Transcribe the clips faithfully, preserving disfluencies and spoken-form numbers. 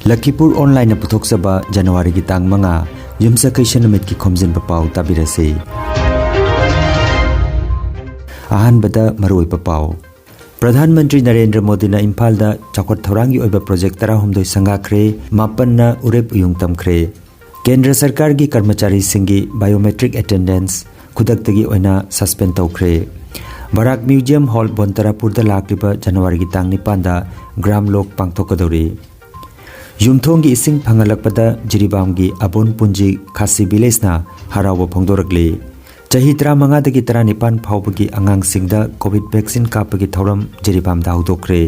ꯂꯈꯤꯄꯨꯔ ꯑꯣꯟꯂꯥꯏꯟꯅ ꯄꯨꯊꯣꯛꯆꯕ ꯖꯅꯋꯥꯔꯤꯒꯤ ꯇꯥꯡ ꯃꯉꯥ, ꯌꯨꯝꯁꯀꯩꯁ ꯅꯨꯃꯤꯠꯀꯤ ꯈꯣꯝꯖꯤꯟꯕ ꯄꯥꯎ ꯇꯥꯕꯤꯔꯁꯤ꯫ ꯑꯍꯥꯟꯕꯗ ꯃꯔꯨꯑꯣꯏꯕ ꯄꯥꯎ꯫ ꯄ꯭ꯔꯙꯥꯟ ꯃꯟꯇ꯭ꯔꯤ ꯅꯔꯦꯟꯗ꯭ꯔ ꯃꯣꯗꯤꯅ ꯏꯝꯐꯥꯜꯗ ꯆꯥꯎꯈꯠ ꯊꯧꯔꯥꯡꯒꯤ ꯑꯣꯏꯕ ꯄ꯭ꯔꯣꯖꯦꯛ ꯇꯔꯥꯍꯨꯝꯗꯣꯏ ꯁꯪꯒꯥꯈ꯭ꯔꯦ, ꯃꯥꯄꯟꯅ ꯎꯔꯦꯞ ꯎꯌꯨꯡ ꯇꯝꯈ꯭ꯔꯦ꯫ ꯀꯦꯟꯗ꯭ꯔ ꯁꯔꯀꯥꯔꯒꯤ ꯀꯔꯃꯆꯥꯔꯤꯁꯤꯡꯒꯤ ꯕꯥꯏꯑꯣꯃꯦꯇ꯭ꯔꯤꯛ ꯑꯦꯇꯦꯟꯗꯦꯟꯁ ꯈꯨꯗꯛꯇꯒꯤ ꯑꯣꯏꯅ ꯁꯁꯄꯦꯟ ꯇꯧꯈ꯭ꯔꯦ꯫ ꯕꯔꯥꯛ ꯃ꯭ꯌꯨꯖꯤꯌꯝ ꯍꯣꯜ ꯕꯣꯟꯇꯔꯥꯄꯨꯔꯗ ꯂꯥꯛꯂꯤꯕ ꯖꯅꯋꯥꯔꯤꯒꯤ ꯇꯥꯡ ꯅꯤꯄꯥꯟꯗ ꯒ꯭ꯔꯥꯝ ꯂꯣꯛ ꯄꯥꯡꯊꯣꯛꯀꯗꯧꯔꯤ꯫ ꯌꯨꯝꯊꯣꯡꯒꯤ ꯏꯁꯤꯡ ꯐꯪꯍꯜꯂꯛꯄꯗ ꯖꯤꯔꯤꯕꯥꯝꯒꯤ ꯑꯕꯣꯟ ꯄꯨꯟꯖꯤ ꯈꯥꯁꯤ ꯚꯤꯂꯦꯖꯅ ꯍꯔꯥꯎꯕ ꯐꯣꯡꯗꯣꯔꯛꯂꯤ꯫ ꯆꯍꯤ ꯇꯔꯥꯃꯉꯥꯗꯒꯤ ꯇꯔꯥꯅꯤꯄꯥꯟ ꯐꯥꯎꯕꯒꯤ ꯑꯉꯥꯡꯁꯤꯡꯗ ꯀꯣꯚꯤꯗ ꯚꯦꯛꯁꯤꯟ ꯀꯥꯞꯄꯒꯤ ꯊꯧꯔꯝ ꯖꯤꯔꯤꯕꯥꯝꯗ ꯍꯧꯗꯣꯛꯈ꯭ꯔꯦ꯫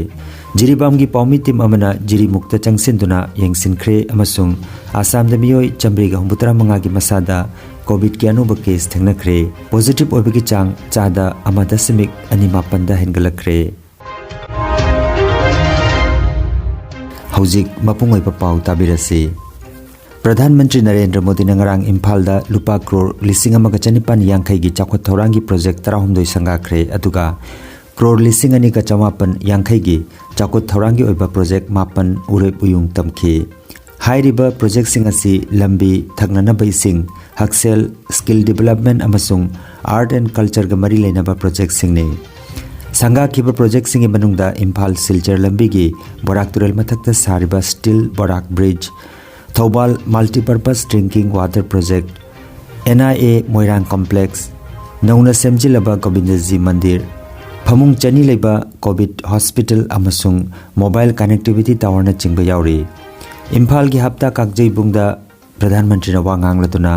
ꯖꯤꯔꯤꯕꯥꯝꯒꯤ ꯄꯥꯎꯃꯤ ꯇꯤꯝ ꯑꯃꯅ ꯖꯤꯔꯤꯃꯨꯛꯇ ꯆꯪꯁꯤꯟꯗꯨꯅ ꯌꯦꯡꯁꯤꯟꯈ꯭ꯔꯦ ꯑꯃꯁꯨꯡ ꯑꯁꯥꯝꯗ ꯃꯤꯑꯣꯏ ꯆꯥꯃꯔꯤꯒ ꯍꯨꯝꯐꯨꯇꯔꯥ ꯃꯉꯥꯒꯤ ꯃꯁꯥꯗ ꯀꯣꯚꯤꯗꯀꯤ ꯑꯅꯧꯕ ꯀꯦꯁ ꯊꯦꯡꯅꯈ꯭ꯔꯦ꯫ ꯄꯣꯖꯤꯇꯤꯚ ꯑꯣꯏꯕꯒꯤ ꯆꯥꯡ ꯆꯥꯗ ꯑꯃ ꯗꯁꯃꯤꯛ ꯑꯅꯤ ꯃꯥꯄꯟꯗ ꯍꯦꯟꯒꯠꯂꯛꯈ꯭ꯔꯦ꯫ ꯍꯧꯖꯤꯛ ꯃꯄꯨꯡ ꯑꯣꯏꯕ ꯄꯥꯎ ꯇꯥꯕꯤꯔꯁꯤ꯫ ꯄ꯭ꯔꯙꯥꯟ ꯃꯟꯇ꯭ꯔꯤ ꯅꯔꯦꯟꯗ꯭ꯔ ꯃꯣꯗꯤꯅ ꯉꯔꯥꯡ ꯏꯝꯐꯥꯜꯗ ꯂꯨꯄꯥ ꯀ꯭ꯔꯣꯔ ꯂꯤꯁꯤꯡ ꯑꯃꯒ ꯆꯅꯤꯄꯥꯟ ꯌꯥꯡꯈꯩꯒꯤ ꯆꯥꯎꯈꯠ ꯊꯧꯔꯥꯡꯒꯤ ꯄ꯭ꯔꯣꯖꯦꯛ ꯇꯔꯥꯍꯨꯝꯗꯣꯏ ꯁꯪꯒꯥꯈ꯭ꯔꯦ, ꯑꯗꯨꯒ ꯀ꯭ꯔꯣꯔ ꯂꯤꯁꯤꯡ ꯑꯅꯤꯒ ꯆꯃꯥꯄꯟ ꯌꯥꯡꯈꯩꯒꯤ ꯆꯥꯎꯈꯠ ꯊꯧꯔꯥꯡꯒꯤ ꯑꯣꯏꯕ ꯄ꯭ꯔꯣꯖꯦꯛ ꯃꯥꯄꯟ ꯎꯔꯦꯞ ꯎꯌꯨꯡ ꯇꯝꯈꯤ꯫ ꯍꯥꯏꯔꯤꯕ ꯄ꯭ꯔꯣꯖꯦꯛꯁꯤꯡ ꯑꯁꯤ ꯂꯝꯕꯤ, ꯊꯛꯅꯅꯕ ꯏꯁꯤꯡ, ꯍꯛꯁꯦꯜ, ꯁ꯭ꯀꯤꯜ ꯗꯤꯚꯦꯂꯞꯃꯦꯟ ꯑꯃꯁꯨꯡ ꯑꯥꯔꯠ ꯑꯦꯟ ꯀꯜꯆꯔꯒ ꯃꯔꯤ ꯂꯩꯅꯕ ꯄ꯭ꯔꯣꯖꯦꯛꯁꯤꯡꯅꯤ꯫ ꯁꯪꯒꯥꯈꯤꯕ ꯄ꯭ꯔꯣꯖꯦꯛꯁꯤꯡꯒꯤ ꯃꯅꯨꯡꯗ ꯏꯝꯐꯥꯜ ꯁꯤꯜꯆꯔ ꯂꯝꯕꯤꯒꯤ ꯕꯣꯔꯥꯛ ꯇꯨꯔꯦꯜ ꯃꯊꯛꯇ ꯁꯥꯔꯤꯕ steel Barak bridge, Thoubal multipurpose drinking water project, N I A Moirang complex, ꯅꯧꯅ ꯁꯦꯝꯖꯤꯜꯂꯕ ꯒꯣꯕꯤꯟꯗꯖꯤ ꯃꯟꯗꯤꯔ, ꯐꯃꯨꯡ ꯆꯅꯤ ꯂꯩꯕ ꯀꯣꯚꯤꯗ ꯍꯣꯁꯄꯤꯇꯥꯜ ꯑꯃꯁꯨꯡ ꯃꯣꯕꯥꯏꯜ ꯀꯅꯦꯛꯇꯤꯚꯤꯇꯤ ꯇꯥꯋꯔꯅꯆꯤꯡꯕ ꯌꯥꯎꯔꯤ꯫ ꯏꯝꯐꯥꯜꯒꯤ ꯍꯞꯇꯥ ꯀꯥꯡꯖꯩꯕꯨꯡꯗ ꯄ꯭ꯔꯙꯥꯟ ꯃꯟꯇ꯭ꯔꯤꯅ ꯋꯥ ꯉꯥꯡꯂꯗꯨꯅ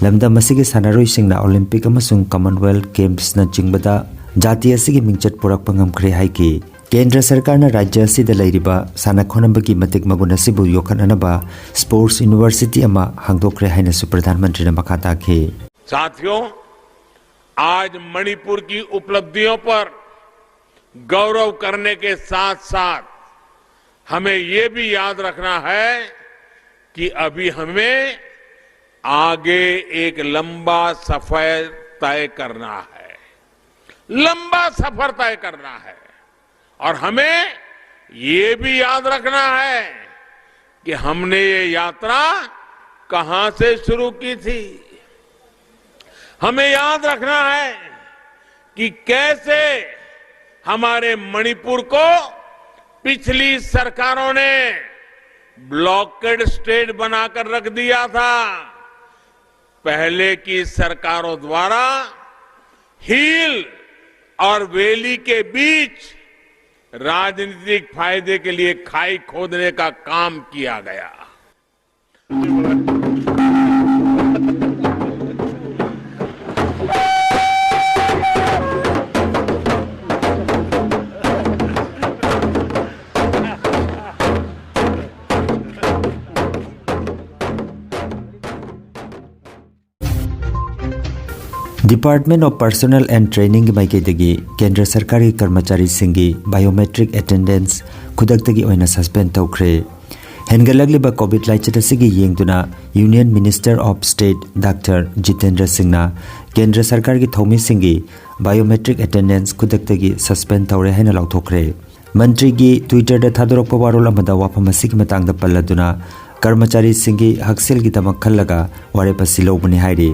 ꯂꯝꯗꯝ ꯑꯁꯤꯒꯤ ꯁꯥꯟꯅꯔꯣꯏꯁꯤꯡꯅ ꯑꯣꯂꯤꯝꯄꯤꯛ ꯑꯃꯁꯨꯡ ꯀꯃꯟꯋꯦꯜꯊ ꯒꯦꯝꯁꯅꯆꯤꯡꯕꯗ ꯖꯥꯇꯤ ꯑꯁꯤꯒꯤ ꯃꯤꯡꯆꯠ ꯄꯨꯔꯛꯄ ꯉꯝꯈ꯭ꯔꯦ ꯍꯥꯏꯈꯤ꯫ ꯀꯦꯟꯗ꯭ꯔ ꯁꯔꯀꯥꯔꯅ ꯔꯥꯖ꯭ꯌ ꯑꯁꯤꯗ ꯂꯩꯔꯤꯕ ꯁꯥꯟꯅ ꯈꯣꯠꯅꯕꯒꯤ ꯃꯇꯤꯛ ꯃꯒꯨꯟ ꯑꯁꯤꯕꯨ ꯌꯣꯛꯈꯠꯅꯅꯕ ꯁ꯭ꯄꯣꯔꯠꯁ ꯌꯨꯅꯤꯚꯔꯁꯤꯇꯤ ꯑꯃ ꯍꯥꯡꯗꯣꯛꯈ꯭ꯔꯦ ꯍꯥꯏꯅꯁꯨ ꯄ꯭ꯔꯙꯥꯟ ꯃꯟꯇ꯭ꯔꯤꯅ ꯃꯈꯥ ꯇꯥꯈꯤ꯫ साथियों, आज मणिपुर की उपलब्धियों पर गौरव करने के साथ साथ हमें ये भी याद रखना है कि अभी हमें आगे एक लंबा सफर तय करना है, लंबा सफर तय करना है। और हमें ये भी याद रखना है कि हमने ये यात्रा कहां से शुरू की थी। हमें याद रखना है कि कैसे हमारे मणिपुर को पिछली सरकारों ने ब्लॉकेड स्टेट बनाकर रख दिया था। पहले की सरकारों द्वारा हिल और वैली के बीच राजनीतिक फायदे के लिए खाई खोदने का काम किया गया। Department of Personnel and Trainingꯒꯤ ꯃꯥꯏꯀꯩꯗꯒꯤ ꯀꯦꯟꯗ꯭ꯔ ꯁꯔꯀꯥꯔꯒꯤ ꯀꯔꯃꯆꯥꯔꯤꯁꯤꯡꯒꯤ biometric attendance ꯈꯨꯗꯛꯇꯒꯤ ꯑꯣꯏꯅ suspend ꯇꯧꯈ꯭ꯔꯦ꯫ ꯍꯦꯟꯒꯠꯂꯛꯂꯤꯕ COVID ꯂꯥꯏꯆꯠ ꯑꯁꯤꯒꯤ ꯌꯦꯡꯗꯨꯅ Union Minister of State Doctor Jitendra ꯁꯤꯡꯅ ꯀꯦꯟꯗ꯭ꯔ ꯁꯔꯀꯥꯔꯒꯤ ꯊꯧꯃꯤꯁꯤꯡꯒꯤ biometric attendance ꯈꯨꯗꯛꯇꯒꯤ suspend ꯇꯧꯔꯦ ꯍꯥꯏꯅ ꯂꯥꯎꯊꯣꯛꯈ꯭ꯔꯦ꯫ ꯃꯟꯇ꯭ꯔꯤꯒꯤ Twitterꯗ ꯊꯥꯗꯣꯔꯛꯄ ꯋꯥꯔꯣꯜ ꯑꯃꯗ ꯋꯥꯐꯝ ꯑꯁꯤꯒꯤ ꯃꯇꯥꯡꯗ ꯄꯜꯂꯗꯨꯅ ꯀꯔꯃꯆꯥꯔꯤꯁꯤꯡꯒꯤ ꯍꯛꯁꯦꯜꯒꯤꯗꯃꯛ ꯈꯜꯂꯒ ꯋꯥꯔꯦꯞ ꯑꯁꯤ ꯂꯧꯕꯅꯤ ꯍꯥꯏꯔꯤ꯫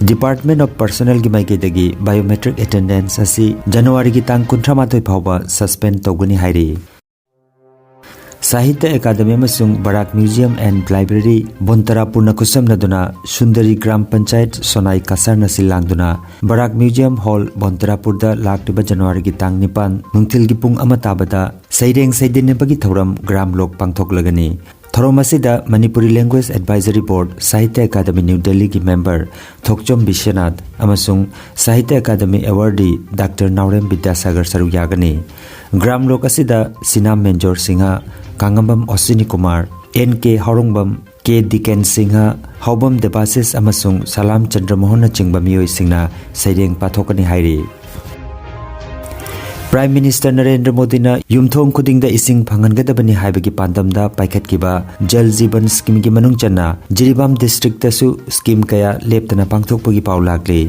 Department of Personnelꯒꯤ ꯃꯥꯏꯀꯩꯗꯒꯤ biometric attendance ꯑꯁꯤ ꯖꯅꯋꯥꯔꯤꯒꯤ ꯇꯥꯡ ꯀꯨꯟꯊ꯭ꯔꯥ ꯃꯥꯊꯣꯏ ꯐꯥꯎꯕ suspend ꯇꯧꯒꯅꯤ ꯍꯥꯏꯔꯤ꯫ ꯁꯥꯍꯤꯇ꯭ꯌ ꯑꯦꯀꯥꯗꯃꯤ ꯑꯃꯁꯨꯡ ꯕꯔꯥꯛ Museum and Library ꯕꯣꯟꯇꯔꯥꯄꯨꯔꯅ ꯈꯨꯠꯁꯝꯅꯗꯨꯅ ꯁꯨꯟꯗꯔꯤ ꯒ꯭ꯔꯥꯝ ꯄꯟꯆꯥꯌꯠ ꯁꯣꯅꯥꯏ ꯀꯁꯥꯔꯅ ꯁꯤꯜ ꯂꯥꯡꯗꯨꯅ ꯕꯔꯥꯛ Museum Hall ꯕꯣꯟꯇꯔꯥꯄꯨꯔꯗ ꯂꯥꯛꯂꯤꯕ ꯖꯅꯋꯥꯔꯤꯒꯤ ꯇꯥꯡ ꯅꯤꯄꯥꯟ ꯅꯨꯡꯊꯤꯜꯒꯤ ꯄꯨꯡ ꯑꯃ ꯇꯥꯕꯗ ꯁꯩꯔꯦꯡ ꯁꯩꯗꯤꯟꯅꯕꯒꯤ ꯊꯧꯔꯝ ꯒ꯭ꯔꯥꯝ ꯂꯣꯛ ꯄꯥꯡꯊꯣꯛꯂꯒꯅꯤ꯫ ꯊꯧꯔꯝ ꯑꯁꯤꯗ Manipuri Language Advisory Board, Sahitya Akademi new ꯗꯦꯜꯂꯤꯒꯤ ꯃꯦꯝꯕꯔ ꯊꯣꯛꯆꯣꯝ ꯕꯤꯁ꯭ꯋꯅꯥꯊ ꯑꯃꯁꯨꯡ ꯁꯥꯍꯤꯇ꯭ꯌ ꯑꯦꯀꯥꯗꯃꯤ ꯑꯦꯋꯥꯔꯗꯤ ꯗꯥꯛꯇꯔ ꯅꯥꯎꯔꯦꯝ ꯕꯤꯗ꯭ꯌꯥꯁꯥꯒꯔ ꯁꯔꯨꯛ ꯌꯥꯒꯅꯤ꯫ ꯒ꯭ꯔꯥꯝ ꯂꯣꯛ ꯑꯁꯤꯗ ꯁꯤꯅꯥꯝ ꯃꯦꯟꯖꯣꯔ ꯁꯤꯡꯍ, ꯀꯥꯡꯉꯝꯕꯝ ꯑꯣꯁꯤꯅꯤ ꯀꯨꯃꯥꯔ, ꯑꯦꯟ ꯀꯦ ꯍꯥꯎꯔꯣꯡꯕꯝ, ꯀꯦ ꯗꯤꯀꯦꯟ ꯁꯤꯡꯍ, ꯍꯥꯎꯕꯝ ꯗꯦꯕꯥꯁꯤꯁ ꯑꯃꯁꯨꯡ ꯁꯂꯥꯝ ꯆꯟꯗ꯭ꯔꯃꯣꯍꯟꯅꯆꯤꯡꯕ ꯃꯤꯑꯣꯏꯁꯤꯡꯅ ꯁꯩꯔꯦꯡ ꯄꯥꯊꯣꯛꯀꯅꯤ ꯍꯥꯏꯔꯤ꯫ Prime Minister ꯅꯔꯦꯟꯗ꯭ꯔ ꯃꯣꯗꯤꯅ ꯌꯨꯝꯊꯣꯡ ꯈꯨꯗꯤꯡꯗ ꯏꯁꯤꯡ ꯐꯪꯍꯟꯒꯗꯕꯅꯤ ꯍꯥꯏꯕꯒꯤ ꯄꯥꯟꯗꯝꯗ ꯄꯥꯏꯈꯠꯈꯤꯕ ꯖꯜ ꯖꯤꯕꯟ ꯁ꯭ꯀꯤꯝꯒꯤ ꯃꯅꯨꯡ ꯆꯟꯅ ꯖꯤꯔꯤꯕꯥꯝ ꯗꯤꯁꯇ꯭ꯔꯤꯛꯇꯁꯨ ꯁ꯭ꯀꯤꯝ ꯀꯌꯥ ꯂꯦꯞꯇꯅ ꯄꯥꯡꯊꯣꯛꯄꯒꯤ ꯄꯥꯎ ꯂꯥꯛꯂꯤ꯫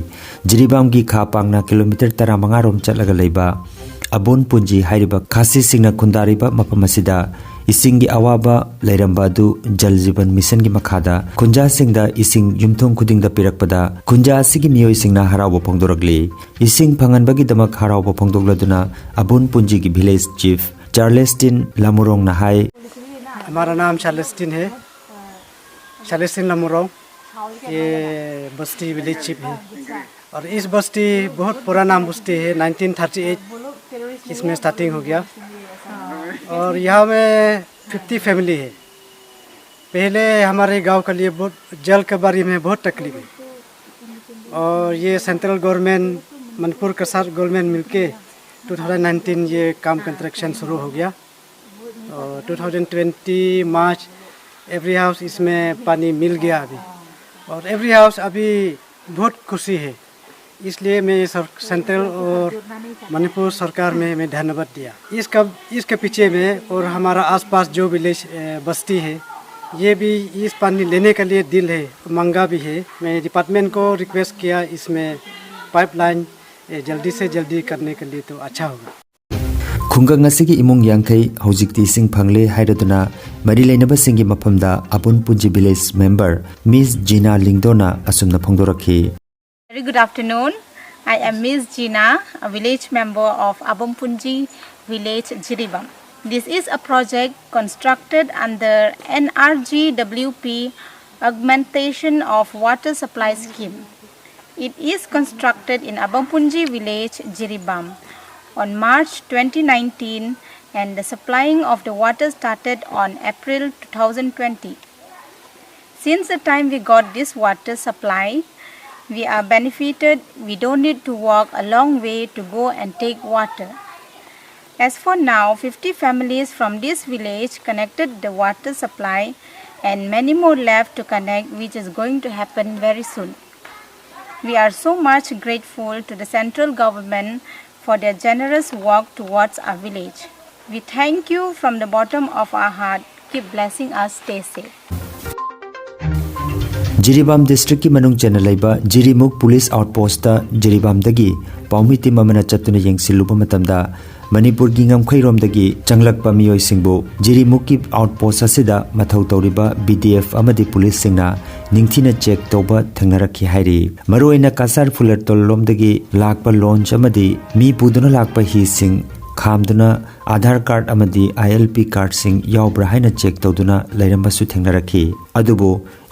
ꯖꯤꯔꯤꯕꯥꯝꯒꯤ ꯈꯥ ꯄꯥꯡꯅ ꯀꯤꯂꯣꯃꯤꯇꯔ ꯇꯔꯥꯃꯉꯥ ꯔꯣꯝ ꯆꯠꯂꯒ ꯂꯩꯕ ꯑꯕꯣꯟ ꯄꯨꯟꯖꯤ ꯍꯥꯏꯔꯤꯕ ꯈꯥꯁꯤꯁꯤꯡꯅ ꯈꯨꯟꯗꯥꯔꯤꯕ ꯃꯐꯝ ꯑꯁꯤꯗ ꯏꯁꯤꯡꯒꯤ ꯑꯋꯥꯕ ꯂꯩꯔꯝꯕ ꯑꯗꯨ ꯖꯜ ꯖꯤꯕꯟ ꯃꯤꯁꯟꯒꯤ ꯃꯈꯥꯗ ꯈꯨꯟꯖꯥꯁꯤꯡꯗ ꯏꯁꯤꯡ ꯌꯨꯝꯊꯣꯡ ꯈꯨꯗꯤꯡꯗ ꯄꯤꯔꯛꯄꯗ ꯈꯨꯟꯖꯥ ꯑꯁꯤꯒꯤ ꯃꯤꯑꯣꯏꯁꯤꯡꯅ ꯍꯔꯥꯎꯕ ꯐꯣꯡꯗꯣꯔꯛꯂꯤ꯫ ꯏꯁꯤꯡ ꯐꯪꯍꯟꯕꯒꯤꯗꯃꯛ ꯍꯔꯥꯎꯕ ꯐꯣꯡꯗꯣꯛꯂꯗꯨꯅ ꯑꯕꯨꯟ ꯄꯨꯟꯖꯤꯒꯤ ꯚꯤꯂꯦꯖ ꯆꯤꯐ ꯆꯥꯔꯂꯦꯁꯇꯤꯟ ꯂꯥꯃꯨꯔꯣꯡꯅ ꯍꯥꯏ꯫ हमारा नाम चार्लेस्टिन है, चार्लेस्टिन लमोरोंग। ये बस्ती विलेज चीफ है और इस बस्ती बहुत पुराना बस्ती है, नाइनटीन थर्टी एट इसमें स्टार्टिंग हो गया और यहाँ में फिफ्टी फैमिली है। पहले हमारे गांव के लिए बहुत जल के बारे में बहुत तकलीफ है और ये सेंट्रल गवर्नमेंट, मणिपुर का साथ गवर्नमेंट मिलके टू थाउजेंड नाइनटीन ये काम कंस्ट्रक्शन शुरू हो गया और two thousand twenty March every house इसमें पानी मिल गया अभी और एवरी हाउस अभी बहुत खुशी है। इसलिए मैं सर, सेंट्रल और मणिपुर सरकार में मैं धन्यवाद दिया। इसका इसके पीछे में और हमारा आसपास जो विलेज बस्ती है, ये भी इस पानी लेने के लिए दिल है, मांगा भी है। मैं डिपार्टमेंट को रिक्वेस्ट किया इसमें पाइपलाइन जल्दी से जल्दी करने के लिए तो अच्छा होगा। ꯈꯨꯡꯒꯪ ꯑꯁꯤꯒꯤ ꯏꯃꯨꯡ ꯌꯥꯡꯈꯩ ꯍꯧꯖꯤꯛꯇꯤ ꯏꯁꯤꯡ ꯐꯪꯂꯦ ꯍꯥꯏꯔꯗꯨꯅ ꯃꯔꯤ ꯂꯩꯅꯕꯁꯤꯡꯒꯤ ꯃꯐꯝꯗ ꯑꯕꯨꯟ ꯄꯨꯟꯖꯤ ꯚꯤꯂꯦꯖ ꯃꯦꯝꯕꯔ ꯃꯤꯁ ꯖꯤꯅꯥ ꯂꯤꯡꯗꯣꯅ ꯑꯁꯨꯝꯅ ꯐꯣꯡꯗꯣꯔꯛꯈꯤ꯫ Very good afternoon. I am Miss Jina, a village member of Abompunji village, Jiribam. This is a project constructed under N R G W P Augmentation of Water Supply Scheme. It is constructed in Abompunji village, Jiribam, on March twenty nineteen, and the supplying of the water started on April two thousand twenty. Since the time we got this water supply, we are benefited. We don't need to walk a long way to go and take water. As for now, fifty families from this village connected the water supply and many more left to connect, which is going to happen very soon. We are so much grateful to the central government for their generous work towards our village. We thank you from the bottom of our heart. Keep blessing us. Stay safe. Jiribam ꯗꯤꯁꯇ꯭ꯔꯤꯛꯀꯤ ꯃꯅꯨꯡ ꯆꯟꯅ ꯂꯩꯕ ꯖꯤꯔꯤꯃꯨꯛ police ꯑꯥꯎꯠꯄꯣꯁꯇ ꯖꯤꯔꯤꯕꯥꯝꯗꯒꯤ ꯄꯥꯎꯃꯤ team ꯑꯃꯅ ꯆꯠꯇꯨꯅ ꯌꯦꯡꯁꯤꯜꯂꯨꯕ ꯃꯇꯝꯗ, ꯃꯅꯤꯄꯨꯔꯒꯤ ꯉꯝꯈꯩꯔꯣꯝꯗꯒꯤ ꯆꯪꯂꯛꯄ ꯃꯤꯑꯣꯏꯁꯤꯡꯕꯨ ꯖꯤꯔꯤꯃꯨꯛꯀꯤ ꯑꯥꯎꯠꯄꯣꯁ ꯑꯁꯤꯗ ꯃꯊꯧ ꯇꯧꯔꯤꯕ ꯕꯤ ꯗꯤ ꯑꯦꯐ ꯑꯃꯗꯤ ꯄꯨꯂꯤꯁꯁꯤꯡꯅ ꯅꯤꯡꯊꯤꯅ ꯆꯦꯛ ꯇꯧꯕ ꯊꯦꯡꯅꯔꯛꯈꯤ ꯍꯥꯏꯔꯤ꯫ ꯃꯔꯨꯑꯣꯏꯅ ꯀꯥꯁꯥꯔ ꯐꯨꯂꯔꯇꯣꯜ ꯂꯣꯝꯗꯒꯤ ꯂꯥꯛꯄ ꯂꯣꯟꯆ ꯑꯃꯗꯤ ꯃꯤ ꯄꯨꯗꯨꯅ ꯂꯥꯛꯄ ꯍꯤꯁꯤꯡ ꯈꯥꯝꯗꯨꯅ ꯑꯥꯙꯥꯔ ꯀꯥꯔꯗ ꯑꯃꯗꯤ ꯑꯥꯏ ꯑꯦꯜ ꯄꯤ ꯀꯥꯔꯗꯁꯤꯡ ꯌꯥꯎꯕ꯭ꯔꯥ ꯍꯥꯏꯅ ꯆꯦꯛ ꯇꯧꯗꯨꯅ ꯂꯩꯔꯝꯕꯁꯨ ꯊꯦꯡꯅꯔꯛꯈꯤ꯫ ꯑꯗꯨꯕꯨ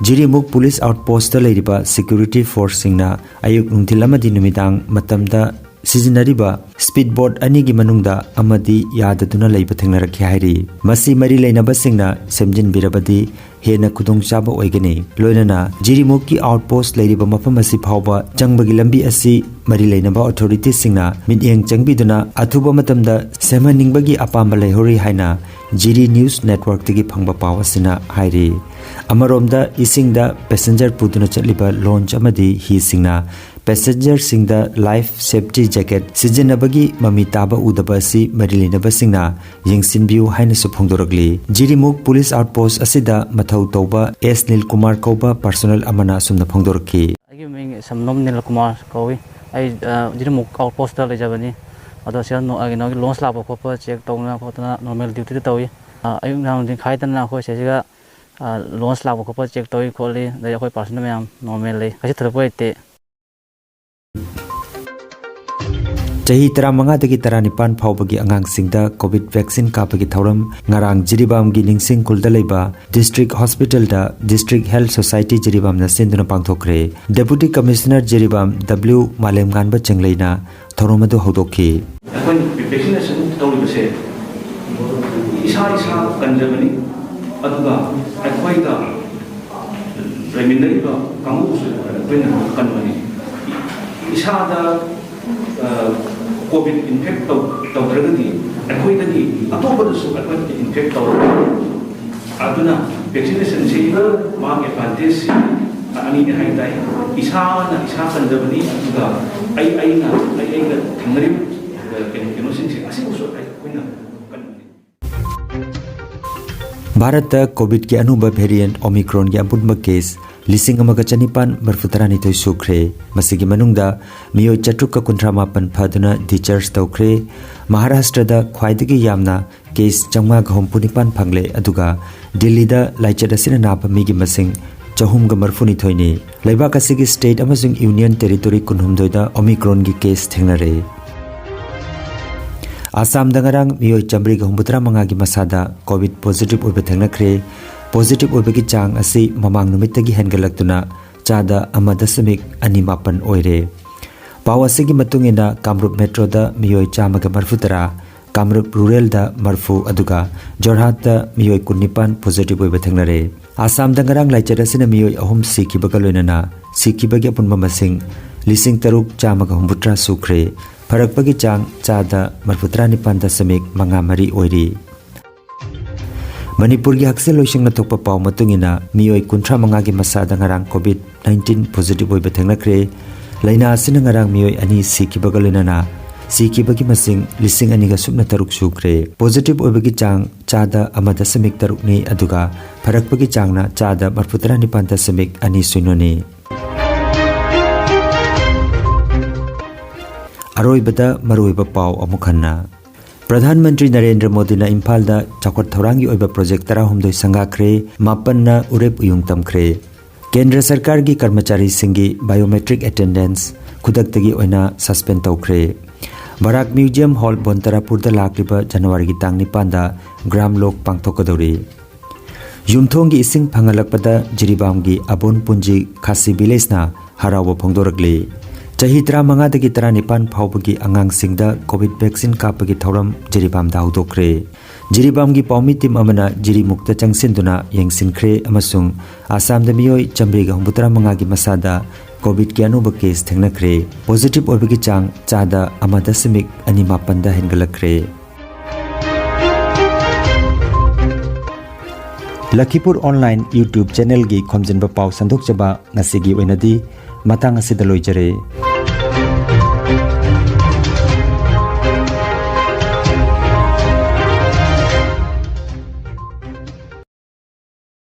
ꯖꯤꯔꯤꯃꯨꯛ ꯄꯨꯂꯤꯁ ꯑꯥꯎꯠꯄꯣꯁꯇ ꯂꯩꯔꯤꯕ ꯁꯦꯀ꯭ꯌꯨꯔꯤꯇꯤ ꯐꯣꯔꯁꯁꯤꯡꯅ ꯑꯌꯨꯛ ꯅꯨꯡꯊꯤꯜ ꯑꯃꯗꯤ ꯅꯨꯃꯤꯗꯥꯡ ꯃꯇꯝꯗ ꯁꯤꯖꯤꯟꯅꯔꯤꯕ ꯁ꯭ꯄꯤꯠ ꯕꯣꯠ ꯑꯅꯤꯒꯤ ꯃꯅꯨꯡꯗ ꯑꯃꯗꯤ ꯌꯥꯗꯗꯨꯅ ꯂꯩꯕ ꯊꯦꯡꯅꯔꯛꯈꯤ ꯍꯥꯏꯔꯤ꯫ ꯃꯁꯤ ꯃꯔꯤ ꯂꯩꯅꯕꯁꯤꯡꯅ ꯁꯦꯝꯖꯤꯟꯕꯤꯔꯕꯗꯤ ꯍꯦꯟꯅ ꯈꯨꯗꯣꯡꯆꯥꯕ ꯑꯣꯏꯒꯅꯤ꯫ ꯂꯣꯏꯅꯅ ꯖꯤꯔꯤꯃꯨꯛꯀꯤ ꯑꯥꯎꯠꯄꯣꯁ ꯂꯩꯔꯤꯕ ꯃꯐꯝ ꯑꯁꯤ ꯐꯥꯎꯕ ꯆꯪꯕꯒꯤ ꯂꯝꯕꯤ ꯑꯁꯤ ꯃꯔꯤ ꯂꯩꯅꯕ ꯑꯣꯊꯣꯔꯤꯇꯤꯁꯤꯡꯅ ꯃꯤꯠꯌꯦꯡ ꯆꯪꯕꯤꯗꯨꯅ ꯑꯊꯨꯕ ꯃꯇꯝꯗ ꯁꯦꯝꯍꯟꯅꯤꯡꯕꯒꯤ ꯑꯄꯥꯝꯕ ꯂꯩꯍꯧꯔꯤ ꯍꯥꯏꯅ ꯖꯤꯔꯤ ꯅ꯭ꯌꯨꯁ ꯅꯦꯠꯋꯥꯔꯛꯇꯒꯤ ꯐꯪꯕ ꯄꯥꯎ ꯑꯁꯤꯅ ꯍꯥꯏꯔꯤ꯫ ꯑꯃꯔꯣꯝꯗ ꯏꯁꯤꯡꯗ ꯄꯦꯁꯦꯟꯖꯔ ꯄꯨꯗꯨꯅ ꯆꯠꯂꯤꯕ ꯂꯣꯟꯆ ꯑꯃꯗꯤ ꯍꯤꯁꯤꯡꯅ ꯄꯦꯁꯦꯟꯖꯔꯁꯤꯡꯗ ꯂꯥꯏꯐ ꯁꯦꯐꯇꯤ ꯖꯦꯀꯦꯠ ꯁꯤꯖꯤꯟꯅꯕꯒꯤ ꯃꯃꯤ ꯇꯥꯕ ꯎꯗꯕ ꯑꯁꯤ ꯃꯔꯤ ꯂꯩꯅꯕꯁꯤꯡꯅ ꯌꯦꯡꯁꯤꯟꯕꯤꯌꯨ ꯍꯥꯏꯅꯁꯨ ꯐꯣꯡꯗꯣꯔꯛꯂꯤ꯫ ꯖꯤꯔꯤꯃꯨꯛ ꯄꯨꯂꯤꯁ ꯑꯥꯎꯠꯄꯣꯁ ꯑꯁꯤꯗ ꯃꯊꯧ ꯇꯧꯕ ꯑꯦꯁ ꯅꯤꯜꯀꯨꯃꯥꯔ ꯀꯧꯕ ꯄꯥꯔꯁꯣꯅꯦꯜ ꯑꯃꯅ ꯑꯁꯨꯝꯅ ꯐꯣꯡꯗꯣꯔꯛꯈꯤ꯫ ꯑꯩꯒꯤ ꯃꯤꯡ ꯁꯝꯅꯣꯝ ꯅꯤꯜꯀꯨꯃꯥꯔ ꯀꯧꯏ꯫ ꯑꯩ, ꯑ, ꯖꯤꯔꯤꯃꯨꯛ ꯑꯥꯎꯠꯄꯣꯁꯇ ꯂꯩꯖꯕꯅꯤ꯫ ꯑꯗꯣ ꯁꯤꯗ ꯅꯣ-, ꯑ, ꯀꯩꯅꯣꯒꯤ ꯂꯣꯟꯆ ꯂꯥꯛꯄ ꯈꯣꯠꯄ ꯆꯦꯛ ꯇꯧꯗꯅ ꯈꯣꯠꯇꯅ ꯅꯣꯔꯃꯦꯜ ꯗ꯭ꯌꯨꯇꯤꯗ ꯇꯧꯏ꯫ ꯑ, ꯑꯌꯨꯛ ꯅꯨꯡꯗꯥꯡ ꯅꯨꯡꯊꯤꯟ ꯈꯥꯏꯗꯅ ꯑꯩꯈꯣꯏ ꯁꯤꯁꯤꯒ, ꯑ, ꯂꯣꯟꯆ ꯂꯥꯛꯄ ꯈꯣꯠꯄ ꯆꯦꯛ ꯇꯧꯏ ꯈꯣꯠꯂꯤ, ꯑꯗꯩ ꯑꯩꯈꯣꯏ ꯄꯥꯔꯁꯣꯅꯦꯜ ꯃꯌꯥꯝ ꯅꯣꯔꯃꯦꯜ ꯂꯩ, ꯀꯩꯁꯨ ꯊꯣꯏꯗꯣꯛꯄ ꯂꯩꯇꯦ꯫ ꯆꯍꯤ ꯇꯔꯥꯃꯉꯥꯗꯒꯤ ꯇꯔꯥꯅꯤꯄꯥꯟ ꯐꯥꯎꯕꯒꯤ ꯑꯉꯥꯡꯁꯤꯡꯗ ꯀꯣꯚꯤꯗ ꯚꯦꯛꯁꯤꯟ ꯀꯥꯞꯄꯒꯤ ꯊꯧꯔꯝ ꯉꯔꯥꯡ ꯖꯤꯔꯤꯕꯥꯝꯒꯤ ꯅꯤꯡꯁꯤꯡ ꯈꯨꯜꯗ ꯂꯩꯕ ꯗꯤꯁꯇ꯭ꯔꯤꯛ ꯍꯣꯁꯄꯤꯇꯥꯜꯗ ꯗꯤꯁꯇ꯭ꯔꯤꯛ ꯍꯦꯜꯊ ꯁꯣꯁꯥꯏꯇꯤ ꯖꯤꯔꯤꯕꯥꯝꯅ ꯁꯤꯟꯗꯨꯅ ꯄꯥꯡꯊꯣꯛꯈ꯭ꯔꯦ꯫ ꯗꯦꯄꯨꯇꯤ ꯀꯃꯤꯁꯅꯔ ꯖꯤꯔꯤꯕꯥꯝ ꯗꯕ꯭ꯂꯤꯎ ꯃꯥꯂꯦꯝꯉꯥꯟꯕ ꯆꯦꯡꯂꯩꯅ ꯊꯧꯔꯝ ꯑꯗꯨ ꯍꯧꯗꯣꯛꯈꯤ꯫ ꯑꯩꯈꯣꯏꯅ ꯚꯦꯛꯁꯤꯅꯦꯁꯟ ꯇꯧꯔꯤꯕꯁꯦ ꯏꯁꯥ ꯏꯁꯥ ꯀꯟꯖꯕꯅꯤ, ꯑꯗꯨꯒ ꯑꯩꯈꯣꯏꯒ ꯂꯩꯃꯤꯟꯅꯔꯤꯕ ꯀꯥꯡꯕꯨꯁꯨ ꯑꯩꯈꯣꯏꯅ ꯀꯟꯕꯅꯤ꯫ ꯏꯁꯥꯗ, ꯑ, ꯀꯣꯚꯤꯗ ꯏꯟꯐꯦꯛ ꯇꯧ-, ꯇꯧꯗ꯭ꯔꯒꯗꯤ ꯑꯩꯈꯣꯏꯗꯒꯤ ꯑꯇꯣꯞꯄꯗꯁꯨ ꯑꯩꯈꯣꯏꯗ ꯏꯟꯐꯦꯛ ꯇꯧꯔꯛꯀꯅꯤ꯫ ꯑꯗꯨꯅ ꯚꯦꯛꯁꯤꯅꯦꯁꯟꯁꯤ ꯃꯥꯒꯤ ꯑꯦꯗꯚꯥꯟꯇꯦꯖꯁꯤ ꯑꯅꯤꯅꯤ ꯍꯥꯏ ꯇꯥꯏ꯫ ꯏꯁꯥꯅ ꯏꯁꯥ ꯀꯟꯖꯕꯅꯤ, ꯑꯗꯨꯒ ꯑꯩ, ꯑꯩꯅ, ꯑꯩ, ꯑꯩꯒ ꯊꯪꯅꯔꯤꯕ, ꯑ, ꯀꯩꯅꯣ, ꯀꯩꯅꯣꯁꯤꯡꯁꯦ ꯑꯁꯤꯕꯨꯁꯨ ꯑꯩꯈꯣꯏꯅ ꯀꯟꯕꯅꯤ꯫ ꯚꯥꯔꯠꯇ ꯀꯣꯚꯤꯗꯀꯤ ꯑꯅꯧꯕ ꯚꯦꯔꯤꯌꯦꯟꯠ ꯑꯣꯃꯤꯀ꯭ꯔꯣꯟꯒꯤ ꯑꯄꯨꯟꯕ ꯀꯦꯁ ꯂꯤꯁꯤꯡ ꯑꯃꯒ ꯆꯅꯤꯄꯥꯟ ꯃꯔꯤꯐꯨ ꯇꯔꯥꯅꯤꯊꯣꯏ ꯁꯨꯈ꯭ꯔꯦ꯫ ꯃꯁꯤꯒꯤ ꯃꯅꯨꯡꯗ ꯃꯤꯑꯣꯏ ꯆꯥꯇ꯭ꯔꯨꯛꯀ ꯀꯨꯟꯊ꯭ꯔꯥ ꯃꯥꯄꯟ ꯐꯗꯨꯅ discharge ꯇꯧꯈ꯭ꯔꯦ꯫ ꯃꯍꯥꯔꯥꯁꯇ꯭ꯔꯗ ꯈ꯭ꯋꯥꯏꯗꯒꯤ ꯌꯥꯝꯅ case ꯆꯥꯝꯃꯉꯥꯒ ꯍꯨꯝꯐꯨ ꯅꯤꯄꯥꯟ ꯐꯪꯂꯦ, ꯑꯗꯨꯒ ꯗꯤꯜꯂꯤꯗ ꯂꯥꯏꯆꯠ ꯑꯁꯤꯅ ꯅꯥꯕ ꯃꯤꯒꯤ ꯃꯁꯤꯡ ꯆꯍꯨꯝꯒ ꯃꯔꯤꯐꯨꯅꯤꯊꯣꯏꯅꯤ꯫ ꯂꯩꯕꯥꯛ ꯑꯁꯤꯒꯤ state ꯑꯃꯁꯨꯡ union territory ꯀꯨꯟꯍꯨꯝꯗꯣꯏꯗ Omicronꯒꯤ case ꯊꯦꯡꯅꯔꯦ꯫ ꯑꯁꯥꯝꯗ ꯉꯔꯥꯡ ꯃꯤꯑꯣꯏ ꯆꯥꯃꯔꯤꯒ ꯍꯨꯝꯐꯨꯇꯔꯥ ꯃꯉꯥꯒꯤ ꯃꯁꯥꯗ COVID positive ꯑꯣꯏꯕ ꯊꯦꯡꯅꯈ꯭ꯔꯦ꯫ Positive ꯑꯣꯏꯕꯒꯤ ꯆꯥꯡ ꯑꯁꯤ ꯃꯃꯥꯡ ꯅꯨꯃꯤꯠꯇꯒꯤ ꯍꯦꯟꯒꯠꯂꯛꯇꯨꯅ ꯆꯥꯗ ꯑꯃ ꯗꯁꯃꯤꯛ ꯑꯅꯤ ꯃꯥꯄꯟ ꯑꯣꯏꯔꯦ꯫ ꯄꯥꯎ ꯑꯁꯤꯒꯤ ꯃꯇꯨꯡ ꯏꯟꯅ, ꯀꯥꯃꯔꯨꯞ metro ꯗ ꯃꯤꯑꯣꯏ ꯆꯥꯝꯃꯒ ꯃꯔꯤꯐꯨ ꯇꯔꯥ, ꯀꯥꯃꯔꯨꯞ rural ꯗ ꯃꯔꯤꯐꯨ, ꯑꯗꯨꯒ ꯖꯣꯔꯍꯥꯠꯇ ꯃꯤꯑꯣꯏ ꯀꯨꯟꯅꯤꯄꯥꯟ positive ꯑꯣꯏꯕ ꯊꯦꯡꯅꯔꯦ꯫ ꯑꯁꯥꯝꯗ ꯉꯔꯥꯡ ꯂꯥꯏꯆꯠ ꯑꯁꯤꯅ ꯃꯤꯑꯣꯏ ꯑꯍꯨꯝ ꯁꯤꯈꯤꯕꯒ ꯂꯣꯏꯅꯅ ꯁꯤꯈꯤꯕꯒꯤ ꯑꯄꯨꯟꯕ ꯃꯁꯤꯡ ꯂꯤꯁꯤꯡ ꯇꯔꯨꯛ ꯆꯥꯝꯃꯒ ꯍꯨꯝꯐꯨꯇꯔꯥ ꯁꯨꯈ꯭ꯔꯦ꯫ ꯐꯔꯛꯄꯒꯤ ꯆꯥꯡ ꯆꯥꯗ ꯃꯔꯤꯐꯨꯇꯔꯥ ꯅꯤꯄꯥꯟ ꯗꯁꯃꯤꯛ ꯃꯉꯥ ꯃꯔꯤ ꯑꯣꯏꯔꯤ꯫ ꯃꯅꯤꯄꯨꯔꯒꯤ ꯍꯛꯁꯦꯜ ꯂꯣꯏꯁꯪꯅ ꯊꯣꯛꯄ ꯄꯥꯎ ꯃꯇꯨꯡ ꯏꯟꯅ, ꯃꯤꯑꯣꯏ ꯀꯨꯟꯊ꯭ꯔꯥ ꯃꯉꯥꯒꯤ ꯃꯁꯥꯗ ꯉꯔꯥꯡ COVID nineteen positive ꯑꯣꯏꯕ ꯊꯦꯡꯅꯈ꯭ꯔꯦ꯫ ꯂꯥꯏꯅꯥ ꯑꯁꯤꯅ ꯉꯔꯥꯡ ꯃꯤꯑꯣꯏ ꯑꯅꯤ ꯁꯤꯈꯤꯕꯒ ꯂꯣꯏꯅꯅ ꯁꯤꯈꯤꯕꯒꯤ ꯃꯁꯤꯡ ꯂꯤꯁꯤꯡ ꯑꯅꯤꯒ ꯁꯨꯞꯅ ꯇꯔꯨꯛ ꯁꯨꯈ꯭ꯔꯦ꯫ Positive ꯑꯣꯏꯕꯒꯤ ꯆꯥꯡ ꯆꯥꯗ ꯑꯃ ꯗꯁꯃꯤꯛ ꯇꯔꯨꯛꯅꯤ, ꯑꯗꯨꯒ ꯐꯔꯛꯄꯒꯤ ꯆꯥꯡꯅ ꯆꯥꯗ ꯃꯔꯤꯐꯨꯇꯔꯥ ꯅꯤꯄꯥꯟ ꯗꯁꯃꯤꯛ ꯑꯅꯤ ꯁꯤꯅꯣꯅꯤ꯫ ꯑꯔꯣꯏꯕꯗ ꯃꯔꯨꯑꯣꯏꯕ ꯄꯥꯎ ꯑꯃꯨꯛ ꯍꯟꯅ꯫ ꯄ꯭ꯔꯙꯥꯟ ꯃꯟꯇ꯭ꯔꯤ ꯅꯔꯦꯟꯗ꯭ꯔ ꯃꯣꯗꯤꯅ ꯏꯝꯐꯥꯜꯗ ꯆꯥꯎꯈꯠ ꯊꯧꯔꯥꯡꯒꯤ ꯑꯣꯏꯕ project ꯇꯔꯥꯍꯨꯝꯗꯣꯏ ꯁꯪꯒꯥꯈ꯭ꯔꯦ, ꯃꯥꯄꯟꯅ ꯎꯔꯦꯞ ꯎꯌꯨꯡ ꯇꯝꯈ꯭ꯔꯦ꯫ ꯀꯦꯟꯗ꯭ꯔ ꯁꯔꯀꯥꯔꯒꯤ ꯀꯔꯃꯆꯥꯔꯤꯁꯤꯡꯒꯤ biometric attendance ꯈꯨꯗꯛꯇꯒꯤ ꯑꯣꯏꯅ suspend ꯇꯧꯈ꯭ꯔꯦ꯫ ꯕꯔꯥꯛ Museum Hall, ꯕꯣꯟꯇꯔꯥꯄꯨꯔꯗ ꯂꯥꯛꯂꯤꯕ ꯖꯅꯋꯥꯔꯤꯒꯤ ꯇꯥꯡ ꯅꯤꯄꯥꯟꯗ ꯒ꯭ꯔꯥꯝ ꯂꯣꯛ ꯄꯥꯡꯊꯣꯛꯀꯗꯧꯔꯤ꯫ ꯌꯨꯝꯊꯣꯡꯒꯤ ꯏꯁꯤꯡ ꯐꯪꯍꯜꯂꯛꯄꯗ ꯖꯤꯔꯤꯕꯥꯝꯒꯤ ꯑꯕꯣꯟ ꯄꯨꯟꯖꯤ ꯈꯥꯁꯤ village ꯅ ꯍꯔꯥꯎꯕ ꯐꯣꯡꯗꯣꯔꯛꯂꯤ꯫ ꯆꯍꯤ ꯇꯔꯥꯃꯉꯥꯗꯒꯤ ꯇꯔꯥꯅꯤꯄꯥꯟ ꯐꯥꯎꯕꯒꯤ ꯑꯉꯥꯡꯁꯤꯡꯗ COVID vaccine ꯀꯥꯞꯄꯒꯤ ꯊꯧꯔꯝ ꯖꯤꯔꯤꯕꯥꯝꯗ ꯍꯧꯗꯣꯛꯈ꯭ꯔꯦ꯫ ꯖꯤꯔꯤꯕꯥꯝꯒꯤ ꯄꯥꯎꯃꯤ team ꯑꯃꯅ ꯖꯤꯔꯤꯃꯨꯛꯇ ꯆꯪꯁꯤꯟꯗꯨꯅ ꯌꯦꯡꯁꯤꯟꯈ꯭ꯔꯦ ꯑꯃꯁꯨꯡ ꯑꯁꯥꯝꯗ ꯃꯤꯑꯣꯏ ꯆꯥꯃꯔꯤꯒ ꯍꯨꯝꯐꯨꯇꯔꯥ ꯃꯉꯥꯒꯤ ꯃꯁꯥꯗ COVID ꯀꯤ ꯑꯅꯧꯕ case ꯊꯦꯡꯅꯈ꯭ꯔꯦ꯫ Positive ꯑꯣꯏꯕꯒꯤ ꯆꯥꯡ ꯆꯥꯗ ꯑꯃ ꯗꯁꯃꯤꯛ ꯑꯅꯤ ꯃꯥꯄꯟꯗ ꯍꯦꯟꯒꯠꯂꯛꯈ꯭ꯔꯦ꯫ ꯂꯈꯤꯄꯨꯔ online YouTube channel ꯒꯤ ꯈꯣꯝꯖꯤꯟꯕ ꯄꯥꯎ ꯁꯟꯗꯣꯛꯆꯕ ꯉꯁꯤꯒꯤ ꯑꯣꯏꯅꯗꯤ ꯃꯇꯥꯡ ꯑꯁꯤꯗ ꯂꯣꯏꯖꯔꯦ꯫